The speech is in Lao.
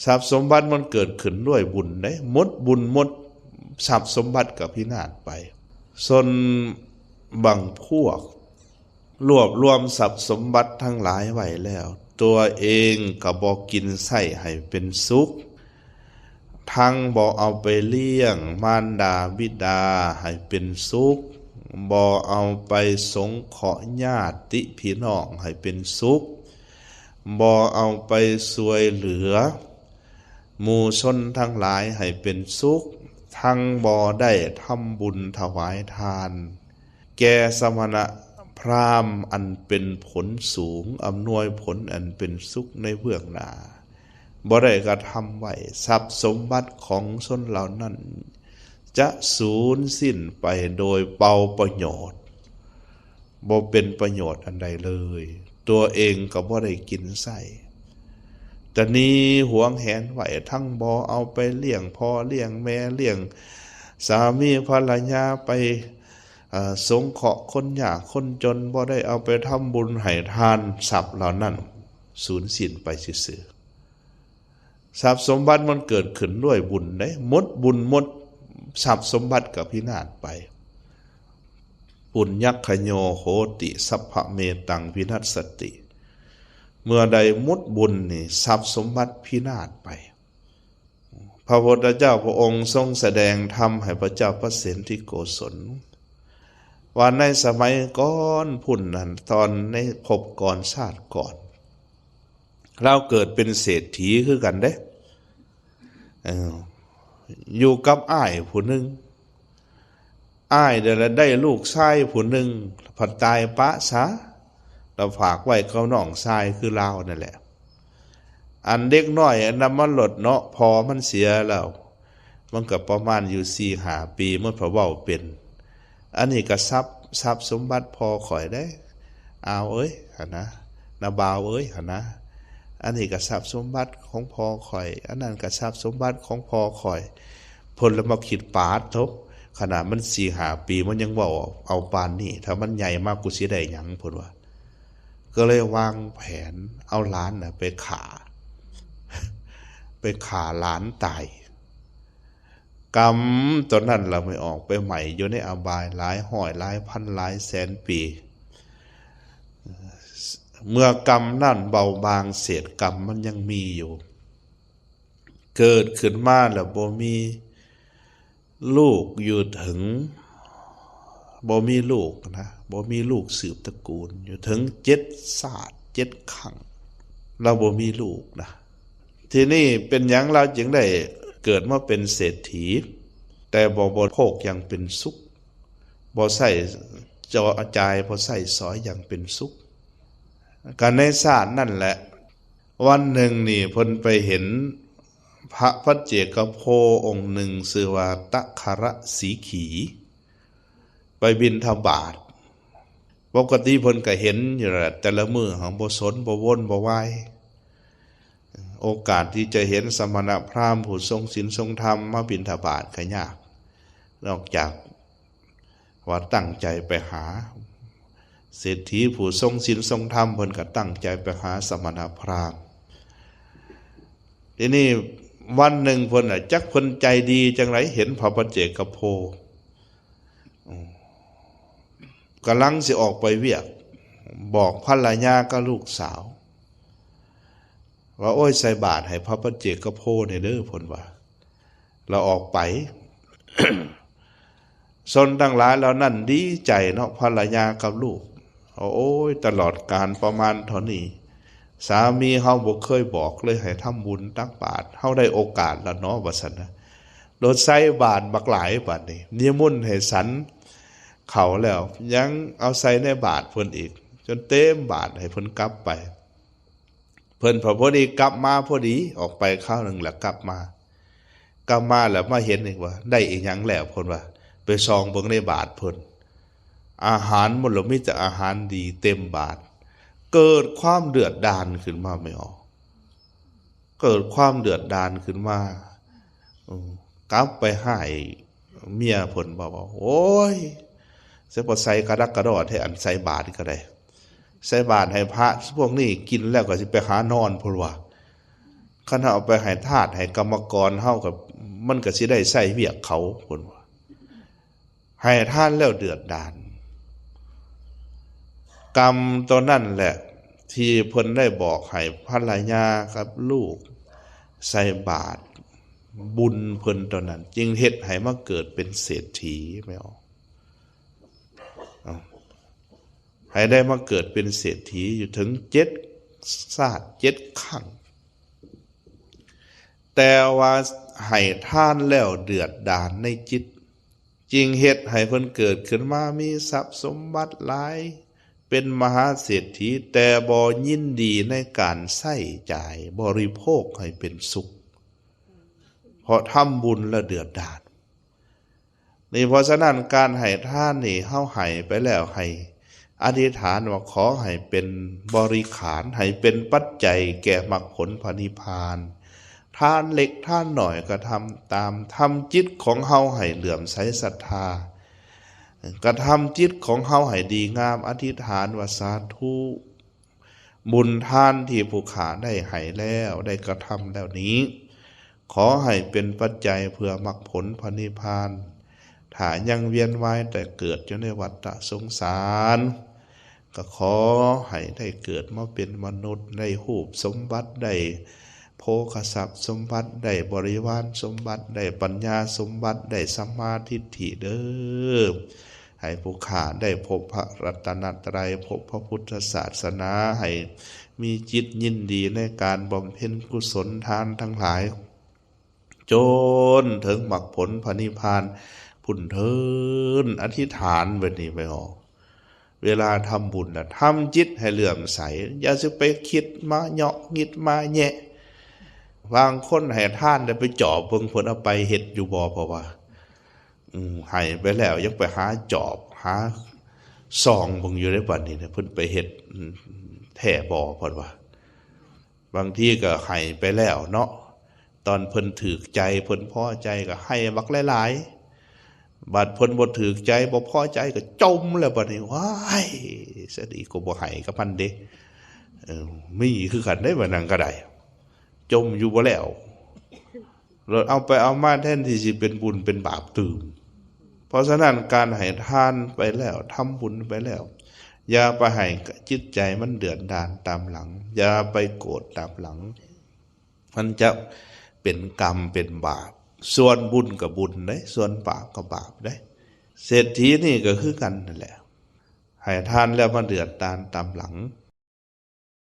ຊັບສົມບັດມັນເກີດຂຶ້ນດ້ວຍບຸນເດ້ ໝົດບຸນໝົດຊັບສົມບັດກໍພິນາດໄປ. ຊົນບາງພວກ ລວບລວມຊັບສົມບັດທັງຫຼາຍໄວ້ແລ້ວ ຕົວເອງກໍບໍ່ກິນໃຊ້ໃຫ້ເປັນສຸກ, ທັງບໍ່ເອົາໄປລ້ຽງມານດາບິດາໃຫ້ເປັນສຸກ, ບໍ່ເອົາໄປສົງເຄາະຍາດຕິພີ່ນ້ອງໃຫ້ເປັນສຸກ, ບໍ່ເອົາໄປຊ່ວຍເຫຼືອໝູ່ຊົນທັງຫຼາຍໃຫ້ເປັນສຸກ, ທັງບໍ່ໄດ້ທຳບຸນຖວາຍທານ ແກ່ສະມະນະພຣາມອັນເປັນຜົນສູງ, ອຳນວຍຜົນອັນເປັນສຸກໃນເບື້ອງໜ້າ, ບໍ່ໄດ້ກະທຳໄວ້, ຊັບສົມບັດຂອງຊົນເຫຼົ່ານັ້ນຈະສູນສິ້ນໄປໂດຍເປົ່າປະໂຫຍດ, ບໍ່ເປັນປະໂຫຍດອັນໃດເລີຍ, ຕົວເອງກໍບໍ່ໄດ້ກິນໃຊ້. ຕະໜີຫວງແຫນໄວ້, ທັງບໍ່ເອົາໄປລ້ຽງພໍ່ລ້ຽງແມ່, ລ້ຽງສາມີພັນລະຍາ, ໄປ ເອີ ສົງເຄາະຄົນຍາກຄົນຈົນ, ບໍ່ໄດ້ເອົາໄປທຳບຸນໃຫ້ທານ, ຊັບເຫຼົ່ານັ້ນສູນສິ້ນໄປຊື່ໆ. ຊັບສົມບັດມັນເກີດຂຶ້ນດ້ວຍບຸນເດ້, ໝົດບຸນໝົດຊັບສົມບັດກໍພິນາດໄປ. ປຸນຍັກຂະໂຍໂຫຕິ ສັບພະເມຕັງວິນັດສະຕິ. ເມື່ອໃດໝົດບຸນນີ້, ຊັບສົມບັດພິນາດໄປ. ພະພຸດທະເຈົ້າພະອົງຊົງສະແດງທຳໃຫ້ພະເຈົ້າປະເສນທິໂກສົນ ວ່າໃນສະໄໝກ່ອນພຸ້ນນັ້ນ, ຕອນໃນພົບກ່ອນຊາດກ່ອນ, ລາວເກີດເປັນເສດຖີຄືກັນເດ້, ເອີ ຢູ່ກັບອ້າຍຜູ້ໜຶ່ງ. ອ້າຍນັ້ນລະໄດ້ລູກຊາຍຜູ້ໜຶ່ງ ພັດຕາຍປະຊະ, ລະຝາກໄວ້ກັບນ້ອງຊາຍຄືລາວນັ້ນແຫຼະ. ອັນເດັກນ້ອຍອັນນັ້ນມັນໂລດເນາະ, ພໍ່ມັນເສຍແລ້ວ, ມັນກໍປະມານຢູ່ສີ່ຫ້າປີ, ມັນພະເວົ້າເປັນ. ອັນນີ້ກໍຊັບ, ຊັບສົມບັດພໍ່ຂ້ອຍເດ້, ອາວເອີຍ, ຫັ້ນນະ, ນ້າບ່າວເອີຍ, ຫັ້ນນະ. ອັນນີ້ກໍຊັບສົມບັດຂອງພໍ່ຂ້ອຍ, ອັນນັ້ນກໍຊັບສົມບັດຂອງພໍ່ຂ້ອຍ. ເພິ່ນລະມາຄິດ, ປາດໂທ້, ຂະໜາດມັນສີ່ຫ້າປີ ມັນຍັງເວົ້າເອົາປານນີ້, ຖ້າມັນໃຫຍ່ມາ ກູຊິໄດ້ຫຍັງ? ເພິ່ນວ່າ. ກໍເລີຍວາງແຜນເອົາຫຼານນະໄປຂ້າ, ໄປຂ້າຫຼານຕາຍ. ກຳຕົວນັ້ນລະໄປອອກໄປໄໝ້ຢູ່ໃນອະບາຍຫຼາຍຮ້ອຍ, ຫຼາຍພັນ, ຫຼາຍແສນປີ. ເມື່ອກຳນັ້ນເບົາບາງ, ເສດກຳມັນຍັງມີຢູ່, ເກີດຂຶ້ນມາແລ້ວບໍ່ມີລູກຢູ່ເຖິງ, ບໍ່ມີລູກນະ, ບໍ່ມີລູກສືບຕະກູນ ຢູ່ເຖິງເຈັດຊາດເຈັດຄັ້ງ, ລາວບໍ່ມີລູກນະ. ທີນີ້ເປັນຫຍັງລາວຈຶ່ງໄດ້ເກີດມາເປັນເສດຖີ, ແຕ່ບໍ່ບໍລິໂພກຢ່າງເປັນສຸກ, ບໍ່ໃຊ້ຈ່າຍ, ບໍ່ໃຊ້ສອຍຢ່າງເປັນສຸກ? ກະໃນຊາດນັ້ນແຫຼະ, ວັນໜຶ່ງນີ້ເພິ່ນໄປເຫັນພະປັດເຈກະໂພອົງໜຶ່ງ ຊື່ວ່າຕະຄະຣະສີຂີ ໄປບິນທະບາດ. ປົກກະຕິເພິ່ນກະເຫັນຢູ່ແຫຼະ, ແຕ່ລະມື້ຫັ້ນບໍ່ສົນ, ບໍ່ວົນ, ບໍ່ວາຍ. ໂອກາດທີ່ຈະເຫັນສະມະນະພຣາມຜູ້ຊົງສິນຊົງທຳມາບິນທະບາດກໍຍາກ, ນອກຈາກວ່າຕັ້ງໃຈໄປຫາ. ເສດຖີຜູ້ຊົງສິນຊົງທຳເພິ່ນກໍຕັ້ງໃຈໄປຫາສະມະນະພຣາມ. ທີນີ້ວັນໜຶ່ງເພິ່ນນະ, ຈັກເພິ່ນໃຈດີຈັ່ງໃດ, ເຫັນພະປັດເຈກະໂພ ອືມ ກຳລັງຊິອອກໄປວຽກ, ບອກພັນລະຍາກັບລູກສາວວ່າ, ໂອ້ຍ, ໃສ່ບາດໃຫ້ພະປັດເຈກະໂພແດ່ເດີ້, ເພິ່ນວ່າ. ລະອອກໄປ. ຊົນທັງຫຼາຍເຫຼົ່ານັ້ນດີໃຈເນາະ, ພັນລະຍາກັບລູກ. ໂອ້ຍ, ຕະຫຼອດການປະມານເທົ່ານີ້, ສາມີເຮົາບໍ່ເຄີຍບອກເລີຍໃຫ້ທຳບຸນຕັກບາດ, ເຮົາໄດ້ໂອກາດແລ້ວເນາະ, ວ່າຊັ້ນນະ. ໂລດໃສ່ບາດບັກຫຼາຍບາດນີ້, ນິມົນໃຫ້ສັນເຂົ້າແລ້ວ, ຍັງເອົາໃສ່ໃນບາດເພິ່ນອີກ, ຈົນເຕັມບາດໃຫ້ເພິ່ນກັບໄປ. ເພິ່ນພໍດີກັບມາພໍດີ, ອອກໄປຄາວໜຶ່ງແລ້ວກັບມາ. ກັບມາແລ້ວມາເຫັນອີກວ່າ ໄດ້ອີຫຍັງແລ້ວ, ເພິ່ນວ່າ, ໄປສ່ອງເບິ່ງໃນບາດເພິ່ນ, ອາຫານມັນລະມີແຕ່ອາຫານດີເຕັມບາດ. ເກີດຄວາມເດືອດດານຂຶ້ນມາ, ແມ່ນບໍ່? ເກີດຄວາມເດືອດດານຂຶ້ນມາ, ເອີ, ກັບໄປຮ້າຍເມຍເພິ່ນວ່າ, ໂອ້ຍ, ໃສ່ບໍ່ໃສ່ກະດັກກະດໍແທ້, ອັນໃສ່ບາດນີ້ກໍໄດ້, ໃສ່ບາດໃຫ້ພະພວກນີ້ກິນແລ້ວກໍຊິໄປຫານອນ, ເພິ່ນວ່າ. ຄັນເຮົາເອົາໄປໃຫ້ທາດໃຫ້ກຳມະກອນ ເຮົາກໍ ມັນກໍຊິໄດ້ໃຊ້ວຽກເຂົາ ເພິ່ນວ່າ ໃຫ້ທານແລ້ວເດືອດດານ. ກຳຕົວນັ້ນແຫຼະ ທີ່ເພິ່ນໄດ້ບອກໃຫ້ພັນລະຍາກັບລູກໃສ່ບາດ ບຸນເພິ່ນຕົວນັ້ນ ຈຶ່ງເຮັດໃຫ້ມາເກີດເປັນເສດຖີ ແມ່ນບໍ່? ເອົ້າ ໃຫ້ໄດ້ມາເກີດເປັນເສດຖີຢູ່ເຖິງເຈັດຊາດເຈັດຄັ້ງ. ແຕ່ວ່າໃຫ້ທານແລ້ວເດືອດດານໃນຈິດ ຈຶ່ງເຮັດໃຫ້ເພິ່ນເກີດຂຶ້ນມາມີຊັບສົມບັດຫຼາຍ ເປັນມະຫາເສດຖີ ແຕ່ບໍ່ຍິນດີໃນການໃຊ້ຈ່າຍບໍລິໂພກໃຫ້ເປັນສຸກ ເພາະທຳບຸນແລ້ວເດືອດດານ. ນີ້ ເພາະສະນັ້ນ ການໃຫ້ທານນີ້ ເຮົາໃຫ້ໄປແລ້ວ ໃຫ້ອະທິຖານວ່າ ຂໍໃຫ້ເປັນບໍລິຂານ ໃຫ້ເປັນປັດໄຈແກ່ມັກຜົນພະນິບພານ. ທານເລັກທານໜ້ອຍກໍທຳຕາມ, ທຳຈິດຂອງເຮົາໃຫ້ເຫຼື້ອມໃສສັດທາ, ກະທຳຈິດຂອງເຮົາໃຫ້ດີງາມ, ອະທິຖານວ່າ ສາທຸ ບຸນທານທີ່ຜູ້ຂ້າໄດ້ໃຫ້ແລ້ວ, ໄດ້ກະທຳແລ້ວນີ້ ຂໍໃຫ້ເປັນປັດໄຈເພື່ອມັກຜົນພະນິບພານ. ຖ້າຍັງວຽນວ່າຍແຕ່ເກີດຢູ່ໃນວັດຕະສົງສານ, ກໍຂໍໃຫ້ໄດ້ເກີດມາເປັນມະນຸດ, ໄດ້ຮູບສົມບັດ, ໄດ້ໂພຄະຊັບສົມບັດ, ໄດ້ບໍລິວານສົມບັດ, ໄດ້ປັນຍາສົມບັດ, ໄດ້ສຳມາທິດຖິເດີ້. ໃຫ້ຜູ້ຂ້າໄດ້ພົບພະລັດຕະນະໄຕ, ພົບພະພຸດທະສາສະໜາ, ໃຫ້ມີຈິດຍິນດີໃນການບຳເພັນກຸສົນທານທັງຫຼາຍ ຈົນເຖິງມັກຜົນພະນິບພານພຸ້ນເທີ້ນ. ອະທິຖານແບບນີ້ໄປເນາະ. ເວລາທຳບຸນນະ ທຳຈິດໃຫ້ເຫຼື້ອມໃສ, ຢ່າຊິໄປຄິດມາເຍາະງຶດມາແຍະ. ບາງຄົນໃຫ້ທານແລ້ວໄປຈອບເບິ່ງເພິ່ນເອົາໄປເຮັດຢູ່ບໍ່, ເພາະວ່າ ອືມ ໃຫ້ໄປແລ້ວຍັງໄປຫາຈອບ ຫາສ່ອງເບິ່ງຢູ່ເດ້. ບັດນີ້ນະ ເພິ່ນໄປເຮັດ ອືມ ແທ້ບໍ່ ເພິ່ນວ່າ. ບາງທີກໍໃຫ້ໄປແລ້ວເນາະ, ຕອນເພິ່ນຖືກໃຈ ເພິ່ນພໍໃຈກໍໃຫ້ບັກຫຼາຍໆ, ບັດເພິ່ນບໍ່ຖືກໃຈ ບໍ່ພໍໃຈກໍຈົ່ມແລ້ວ. ບັດນີ້ ວ້າຍ ສະດີ ກໍບໍ່ໃຫ້ກັບມັນເດ້. ເອີ ມີຄືກັນເດ້ ວ່ານັ້ນກໍໄດ້ ຈົ່ມຢູ່ບໍ່ແລ້ວ. ແລ້ວເອົາໄປເອົາມາ ແທນທີ່ຊິເປັນບຸນເປັນບາບຕື່ມ. ເພາະສະນັ້ນ ການໃຫ້ທານໄປແລ້ວ ທຳບຸນໄປແລ້ວ ຢ່າໄປໃຫ້ຈິດໃຈມັນເດືອດດານຕາມຫຼັງ, ຢ່າໄປໂກດຕາມຫຼັງ, ມັນຈະເປັນກຳເປັນບາບ. ສ່ວນບຸນກໍບຸນເດ້, ສ່ວນບາບກໍບາບເດ້. ເສດຖີນີ້ກໍຄືກັນນັ້ນແຫຼະ. ໃຫ້ທານແລ້ວມາເດືອດດານຕາມຫຼັງ.